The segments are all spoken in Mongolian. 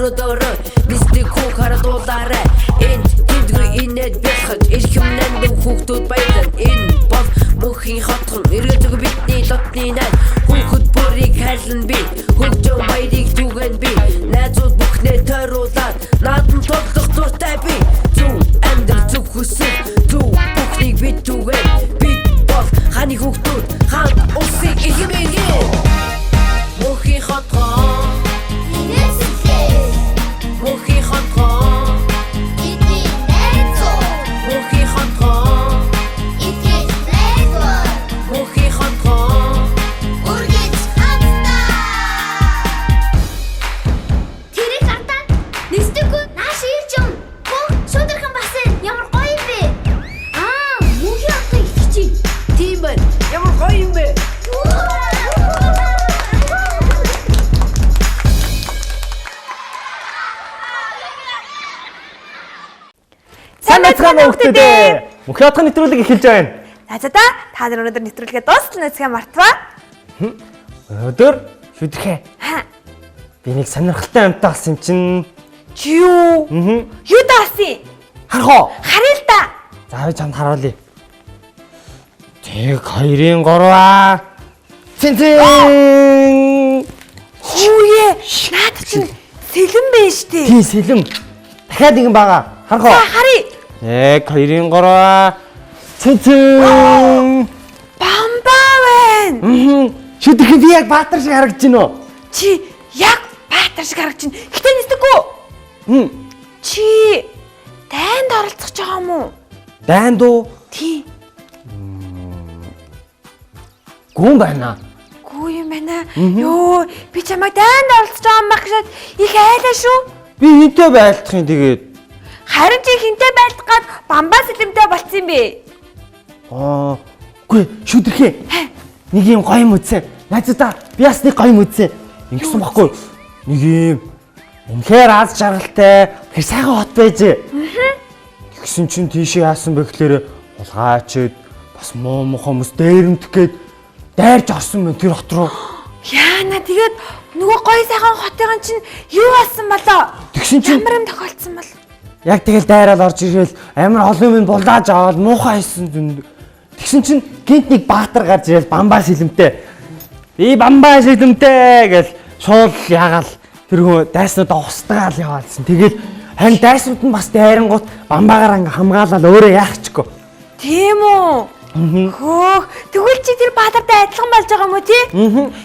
өрөөдөөрөө нисдэг хүү харадуулаарай. Энд тэндгүй инээд бэлхэж эрхэм нандин хүүхдүүд баялан. Энэ бол мөнхийн хотхон эргэлзээгүй бидний лотны найз. Хүүхэд бүрийг хайрлан би, хөгжин баярыг түгэн би. Найзууд бүхнээ тойруулаад наадам тоглох дуртай би. Зөв амьдрал, зөв хүсэл, зөв бүхнийг бид түгэн. Бид бол хааны хүүхдүүд, хаан улсын эрхэм иргэн. Мөнхийн хотхон, мөнхийн хотхон, мөнхийн хотхон, мөнхийн хотхон. Тэрийг хартаа нисдэггүй нааш ирж юм. Хөө шудархан бас ямар гоё юм бэ? Аа, мөнхийн хотын итгэж чинь. Тийм байна. Ямар гоё юм бэ? Сайн байцгаана уу хүмүүстээ. Мөнхийн хотхон нэвтрүүлэг эхэлж байна. За за та та нар өнөөдөр нэвтрүүлгээ дуустал нэцгээ мартваа. Өнөөдөр шүдэрхэ. Би нэг сонирхолтой юмтай болсон юм чинь. Чи юу? Аа. Юу даасан? Харах уу? Харъя л да. За би чамд харуулъя. Тэг хоёрын гурваа. Цэн цэн. Хүүе, наад чинь сэлэн байж тээ. Тий сэлэм. Дахиад нэгэн байгаа. Харах уу? За харъя. Нэг хоёрын гурваа. Цэн цэн. Бамбаа байна. Аа. Шүдэрхэ би яг баатар шиг харагдаж байна уу? Чи яг баатар шиг харагдаж байна. Гэтэ нисдэггүй. Хм. Чи дайнд оролцох гэж байгаа юм уу? Дайнд уу? Тий. Гүн байна. Гүү юм байна. Йоо, би чамайг дайнд оролцож байгаа юм байх гэж их айлаа шүү. Би хинтээ байлдах юм тэгээд. Харин чи хинтээ байлдах гад бамбаа сэлэмтэй болцсон юм бэ? Аа, үгүй шүдэрхээ. Нэг юм гоё юм үзсэн. Найзуудаа би бас нэг гоё юм үзсэн. Ингэсэн баггүй. Нэг юм үнэхээр аз жаргалтай тэр сайхан хот байжээ. Тэгсэн чинь тийшээ яасан бэ гэхлээр хулгайчд бас муу муухай хүмүүс дээрэмдэх гээд дайрж орсон мэн тэр хот руу. Яана тэгээд нөгөө гоё сайхан хотын чинь юу болсон болоо? Тэгсэн чинь Ямар юм тохиолдсон бол? яг тэгэл дайраад орж ирээл амар олон юм булааж аваад муухай хийсэн зөнд. Тэгсэн чинь гинт нэг баатар гарч ирээл бамбаа сэлэмтэй. Би бамбаа сэлэмтэй гэл шуул ягаал тэр хүн дайснууд устгаал яваалсан. Тэгэл харин дайснууд нь бас дайрангууд бамбаагаар ингээ хамгаалал өөрөө яах чгүй. Тийм үү? Хөөх, тэгвэл чи тэр баатартай адилхан болж байгаа юм уу тий?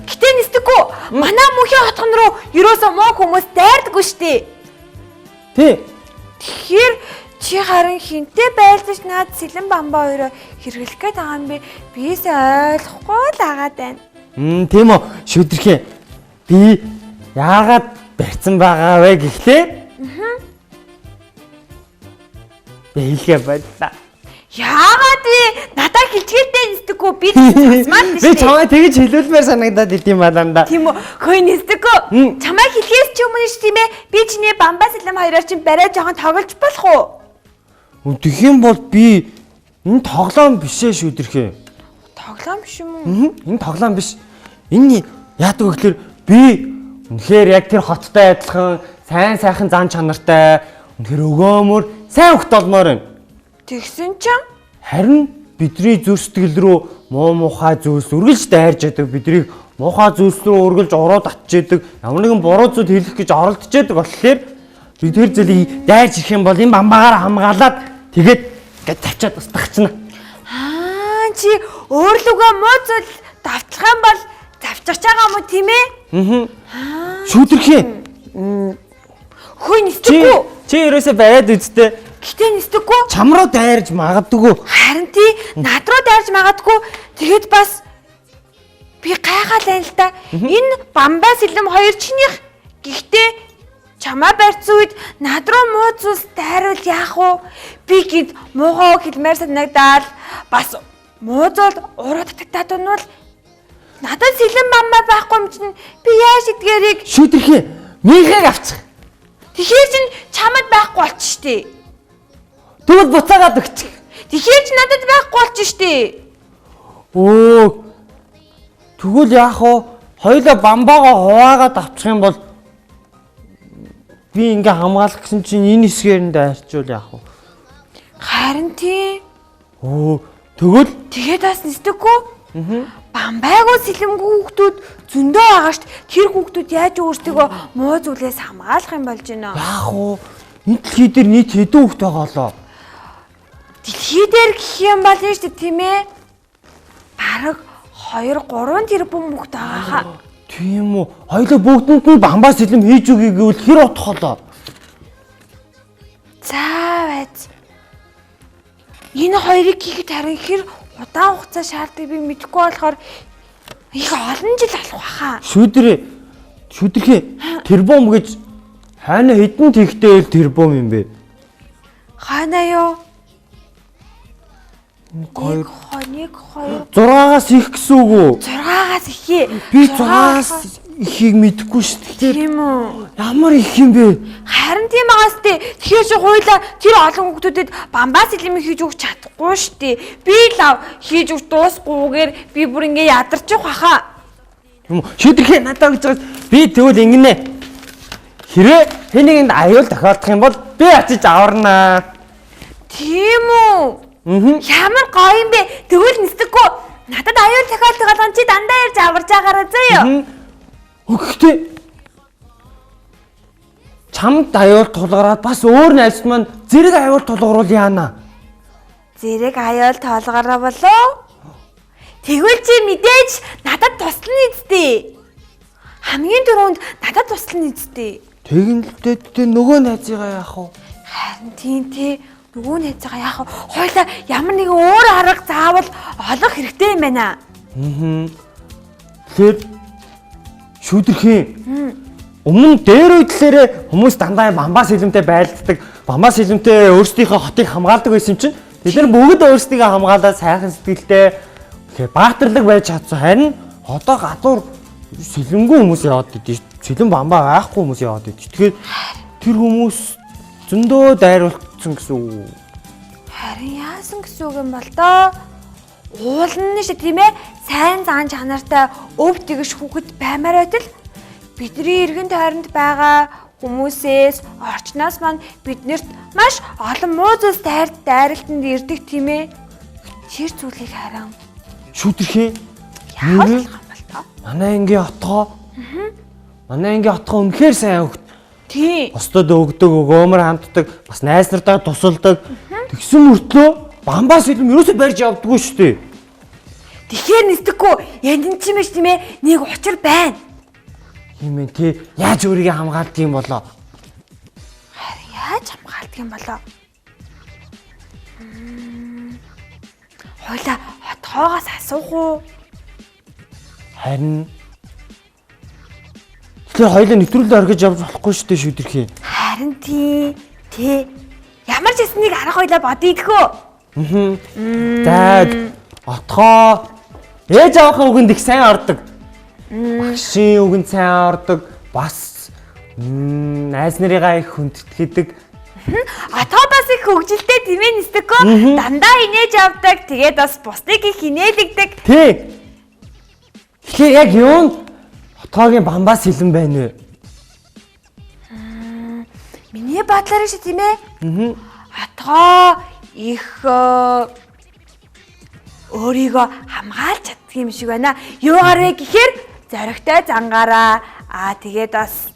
Гэтэ нисдэггүй. Манай мөнхийн хотхон руу ерөөсөө муу хүмүүс дайрдаггүй шүү дээ. Тий. Тэгэхээр чи харин хинтээ байлдаж наад сэлэн бамбаа хоёроо хэрэглэх гээд байгаа юм бэ? Бисээ ойлгохгүй л агаад байна. Мм тийм үү шүдэрхээ. Би яагаад барьсан байгаа вэ гэхлээр Би хэлгээ боллаа. Яагаад вэ? Надаа хилчгэлтэй нисдэггүй би засмаар л Би шүү дээ. чамайг тэгж хэлүүлмээр санагдаад идэм баланда. Тийм үү? Хөөе нисдэггүй. Мм. Чамайг хэлхээс ч өмнө ш тийм ээ. Би чиний бамбаа сэлэм хоёроор чинь барай жоохон тоглож болох уу? Тэгэх юм бол би энэ тоглоом биш ээ шүдэрхээ. Тоглоом биш юм уу? Мгм, Энэ тоглоом биш. Энэ яадаг вэ гэхлээр би үнэхээр яг тэр хоттой адилхан сайн сайхан зан чанартай үнэхээр өгөөмөр сайн хөхт олмоор байна. Тэгсэн чинь Харин бидний зүр сэтгэл рүү муу мухай зүйлс үргэлж дайрж яадаг. Биднийг муухай зүйлс рүү үргэлж уруу татж яадаг. Ямар нэгэн буруу зүйл хийх гэж оролдож яадаг болохоор би тэр зүйлийг дайрж ирэх юм бол энэ бамбаагаар хамгаалаад тэгээд ингээд тавьчаад устгахчна. аа чи өөрлөгөө муу зүйл давтлах юм бол завчих байгаа юм уу тийм ээ? Аа. Шүдэрхээ. Хөөе Чи нисдэггүй. чи ерөөсөө бариад үсттэй Гэтэ нисдэггүй. чам руу дайрж магадгүй. Харин тий над руу дайрж магадгүй. Тэгэд бас би гайхаал байна л да. Энэ бамбаа сэлэм хоёр чинийх. Гэхдээ чамаа барьсан үед над руу муу зүйлс дайруул яах вэ? Би гинт муухай үг хэлмээр санагдаал бас муу зүйл уруу татагтаад унвал надад сэлэм бамбаа байхгүй юм чинь би яаж эдгээрийг Шүдэрхээ. Мийнхэг авчих. тэгэхээр чин чамд байхгүй болчих штий. Тэгвэл буцаагаад өгчих. Тэгэхээр чи надад байхгүй болчих штий. Өө. Тэгвэл яах вэ? Хоёулаа бамбаагаа хуваагаад авчих юм бол Би ингээ хамгаалах гэсэн чинь энэ хэсгээр нь дайрчвал яах вэ? Харин тийм. Өө тэгвэл Тэгээд бас нисдэггүй. Бамбайгүй сэлэмгүй хүүхдүүд зөндөө байгаа штт. Тэр хүүхдүүд яаж өөрсдийгөө муу зүйлээс хамгаалах юм болж байна? яах вэ? Энэ дэлхий дээр нийт хэдэн хүүхд байгаа лоо? Дэлхий дээр гэх юм бол нь штт тийм ээ. Бараг 2 3 тэрбум хүүхд байгаа хаа. Тийм үү? Хоёлоо бүгдэнд нь бамбаа сэлэм хийж өгье гэвэл хэр утах болоо? За байц. Энэ хоёрыг хийхэд харин хэр удаан хугацаа шаарддаг би мэдэхгүй болохоор их олон жил болох байхаа. Шүдрээ шүдрхээ тэрбум гэж хайна хэдэн тэгтэй л тэрбум юм бэ? Хойно юу? 1 1 2 1 2 6-аас их гэсэн үг үү? 6-аас ихээ. Би 6-аас ихийг мэдэхгүй шүү дээ. Тэгэхээр Тийм үү? ямар их юм бэ? Харин тийм байгаас тий. Тэгэхээр чи хуйлаа тэр олон хүүхдүүдэд бамбаа сэлэм хийж өгч чадахгүй шүү дээ. Би л ав хийж өгч дуусгүйгээр би бүр ингээ ядарчих баха. Тийм үү? Шүдрхээ надад гэж байгаа. Би тэгвэл ингэнэ. Хэрвээ хэн нэгэнд аюул тохиолдох юм бол би очиж аварнаа. Тийм үү? Аа. Ямар гоё юм бэ? Тэгвэл нисдэггүй. Надад аюул тохиолдох болгон чи дандаа ярьж аварж байгаарай заяа. Гэхдээ чамд аюул тулгараад бас өөр найз маань зэрэг аюул тулгаруул яана. Зэрэг аюул тоолгороо болов. Тэгвэл чи мэдээж надад туслана үсттэй. Хамгийн түрүүнд надад туслана үсттэй. Тэгэн л дээ нөгөө найзыгаа яах вэ? Харин тийм тий. Нөгөө найзаагаа яах вэ? Хойлоо ямар нэгэн өөр арга заавал олох хэрэгтэй юм байна. Тэгэхээр шүдэрхийн өмнө дээр үедлээрээ хүмүүс дандаа бамбаа сэлэмтэй байлддаг, бамбаа сэлэмтэй өөрсдийнхөө хотыг хамгаалдаг байсан юм чинь тэд нар бүгд өөрсдийгөө хамгаалаад сайхан сэтгэлтэй тэгэхээр баатарлаг байж чадсан. Харин одоо гадуур сэлэмгүй хүмүүс яваад идэв. Сэлэм бамбаа байхгүй хүмүүс яваад идэв. Тэгэхээр тэр хүмүүс зөндөө дайруулсан гэсэн үг. Харин яасан гэсэн үг юм бол доо. Уулна нь шүү тийм ээ. Сайн зан чанартай өв тэгш хүүхэд баймаар байтал бидний эргэн тойронд байгаа хүмүүсээс орчноос маань биднэрт маш олон муу зүйлс дайралтанд ирдэг тийм ээ. Тэр зүйлийг харин Шүдэрхийн яах юм бол доо. манай ангийн отгоо. Манай ангийн отгоо үнэхээр сайн хөгт. Тийм. Бусдад өгдөг, өгөөмөр ханддаг, бас найз нартаа тусалдаг. Тэгсэн мөртлөө бамбаа сэлэм ерөөсөө барьж явдаггүй шүү дээ. Тэгэхээр нисдэггүй янз ч юм биш тийм ээ. Нэг учир байна. Тийм ээ тий. Яаж өөрийгөө хамгаалдаг юм болоо? Харин яаж хамгаалдаг юм болоо? Хойлоо хотхоогоос асуух уу? Харин Тэгэхээр хоёлаа нэвтрүүлээ орхиж явж болохгүй шүү дээ шүдэрхий. Харин тий. Тий. Ямар ч гэсэн нэг арга хоёлаа бодъё гэхөө. За отгоо ээж авахын үгэнд их сайн ордог. Багшийн үгэнд сайн ордог. Бас найз нарыгаа их хүндэтгэдэг. Отгоо бас их хөгжилтэй тийм ээ нисдэггүй. Дандаа инээж явдаг. Тэгээд бас бусдыг их инээлэгдэг. Тий. Тэгэхээр яг юунд отгоогийн бамбаа сэлэн байна вэ? Миний бодлоор шүү тийм ээ. Отгоо их өөрийгөө хамгаалж чаддаг юм шиг байна. Юугаар вэ гэхээр зоригтой зангаараа аа тэгээд бас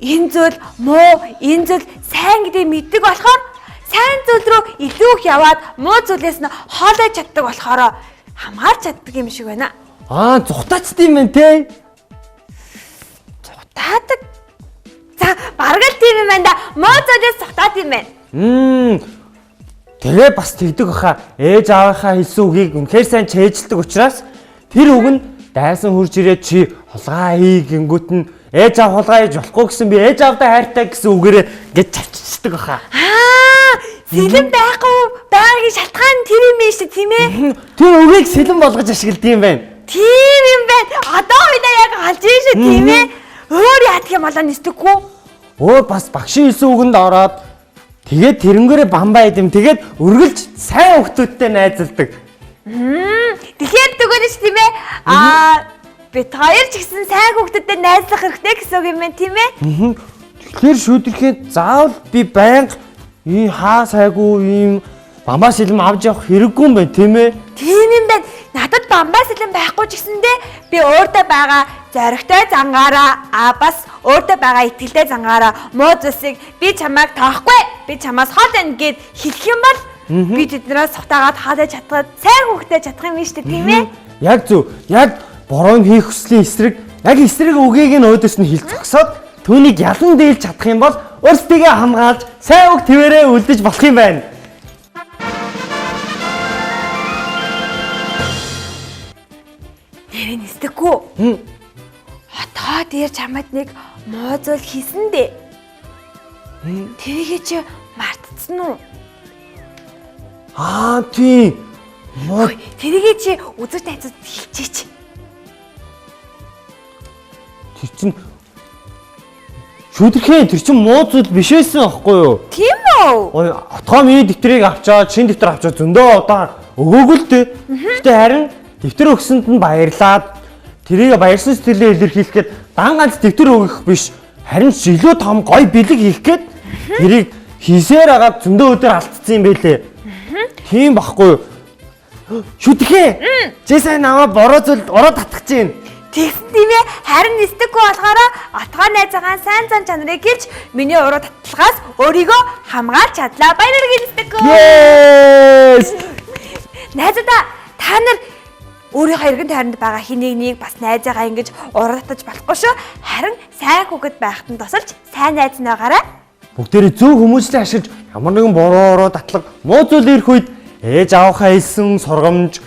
энэ зүйл муу, энэ зүйл сайн гэдгийг мэддэг болохоор сайн зүйл рүү илүү их яваад муу зүйлээс нь хоолойж чаддаг болохоор хамгаалж чаддаг юм шиг байна. Аа, зүхтаач тийм байх те. Цухтаадаг. За, бараг л тийм юм байна да. Муу зүйлээс цухтаад юм байна. Тэгээ бас тэгдэг баха. Ээж аавынхаа хэлсэн үгийг үнэхээр сайн чэйжилдэг учраас тэр үг нь дайсан хурж ирээд чи хулгай хий гингүүт нь ээж аав хулгай хийж болохгүй гэсэн би ээж аавдаа хайртай гэсэн үгээрээ ингэж чавччихдаг баха. Аа, сэлэм байхгүй байгаагийн шалтгаан тэр юм байна шүү тийм ээ. Тэр үгийг сэлэм болгож ашигладаг юм байна. Тийм юм байна. Одоо хоёлаа яг олж ийн шүү тийм ээ. Өөр яадаг юм болоо нисдэггүй. Өө бас багшийн хэлсэн үгэнд ороод тэгээд тэрнгээрээ бамбаа идэм. Тэгээд үргэлж сайн хүүхдүүдтэй найзалдаг. Тэгэхээр тэгвэл шүү тийм ээ. Аа, бид хоёр ч гэсэн сайн хүүхдүүдтэй найзлах хэрэгтэй гэсэн үг юм байна тийм ээ. Тэгэхээр Тэгэхээр шүдэрхээ заавал би байнга ийм хаа сайгүй ийм бамбаа сэлэм авч явах хэрэггүй юм байна, тийм ээ? Тийм юм байна. Надад бамбаа сэлэм байхгүй ч гэсэндээ би өөртөө байгаа зоригтой зангаараа бас өөртөө байгаа итгэлтэй зангаараа муу зүйлсийг би чамайг тоохгүй. Би чамаас хол байна гэд хэлэх юм бол би тэднээс сухтаагаад хаалж чадхад сайн хүүхдээ чадах юм шүү дээ, тийм ээ? Яг зөв. Яг бороо хийх хүслийн эсрэг яг эсрэг үгийг нь өөдөөс нь хэлж зогсоод түүнийг ялан дийлж чадах юм бол өөрсдийгөө хамгаалж сайн үг твэрээ үлдэж болох юм байна. Нэрээ нисдэхгүй. Отгоо дээр чамд нэг муу зүйл хийсэн дээ. Тэрийг чи мартцсан уу? Аа тийм. Муу Тэрийг чи үзэж найзууд хэлчихээч. тэр чинь шүдэрхээ тэр чинь муу зүйл биш байсан аахгүй юу? Тийм үү? Ой, отгоо миний дэвтрийг авчаад, шинэ дэвтэр авчаад зөндөө удаа өгөөгүй л дээ. Гэтэ харин дэвтэр өгсөнд нь баярлаад тэрийг баярсан сэтгэлээ илэрхийлэх гээд дан ганц дэвтэр өгөх биш, харин ч илүү том гоё бэлэг хийх гээд тэрийг хийсээр агаад зөндөө өдөр алдсан юм байлээ. Тийм багхгүй юу? Шүдэрхээ. Чи сайн намайг бороо зүйл ороо татах чинь. Тэгсэн тийм ээ. Харин нисдэхгүй болохоор отгоо найзаагаа сайн зан чанарыг хэлж миний уруу татлагаас өөрийгөө хамгаалж чадлаа. Баярлалаа нисдэхгүй. Yes! Найзуудаа та нар өөрийнхөө эргэн тойронд байгаа хин нэг бас найзаагаа ингэж уруу татаж болохгүй шүү. Харин сайн хүүхэд байхад нь тусалж сайн найз наагаарай. Бүгдээрээ зөв хүмүүжлээ ашиглаж ямар нэгэн бороо ороо татлаг муу зүйл ирэх үед ээж аавынхаа хэлсэн сургамж,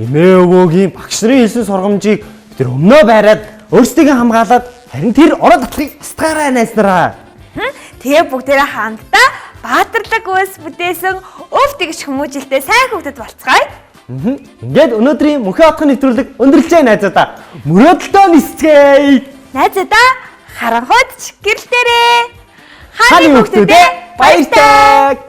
эмээ өвөөгийн багш нарын хэлсэн сургамжийг тэр өмнөө байраад өөрсдийгөө хамгаалаад харин тэр ороо татлагыг устгаарай найз нараа. Тэгээ бүгдээрээ хамтдаа баатарлаг үйлс бүтээсэн өв тэгш хүмүүжилтэй сайн хүүхдэд болцгаая. Ингээд өнөөдрийн мөнхийн отгон нэвтрүүлэг өндөрлжээ найзуудаа. Мөрөөдөлтөө нисцгээе. Найзуудаа харанхуйд ч гэрэлтээрээ. Хааны хүүхдүүдээ баяртай.